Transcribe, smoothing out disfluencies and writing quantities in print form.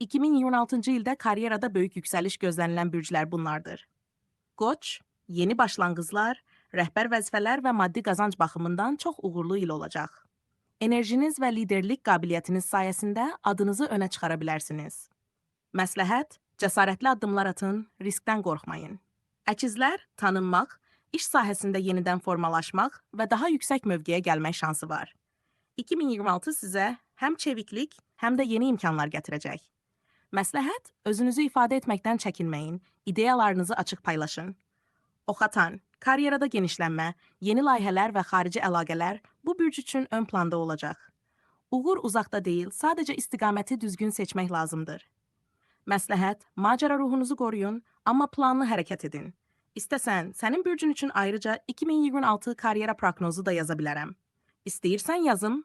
2026-cı ildə karyerada böyük yüksəliş gözlənilən bürclər bunlardır. Qoç, yeni başlanğıclar, rəhbər vəzifələr və maddi qazanc baxımından çox uğurlu il olacaq. Enerjiniz və liderlik qabiliyyətiniz sayəsində adınızı önə çıxara bilərsiniz. Məsləhət, cəsarətli addımlar atın, riskdən qorxmayın. Əkizlər, tanınmaq, iş sahəsində yenidən formalaşmaq və daha yüksək mövqeyə gəlmək şansı var. 2026 sizə həm çeviklik, həm də yeni imkanlar gətirəcək. Məsləhət, özünüzü ifadə etməkdən çəkinməyin, ideyalarınızı açıq paylaşın. Oxatan, karyerada genişlənmə, yeni layihələr və xarici əlaqələr bu bürc üçün ön planda olacaq. Uğur uzaqda deyil, sadəcə istiqaməti düzgün seçmək lazımdır. Məsləhət, macəra ruhunuzu qoruyun, amma planlı hərəkət edin. İstəsən, sənin bürcün üçün ayrıca 2026 karyera proqnozu da yaza bilərəm. İstəyirsən yazım,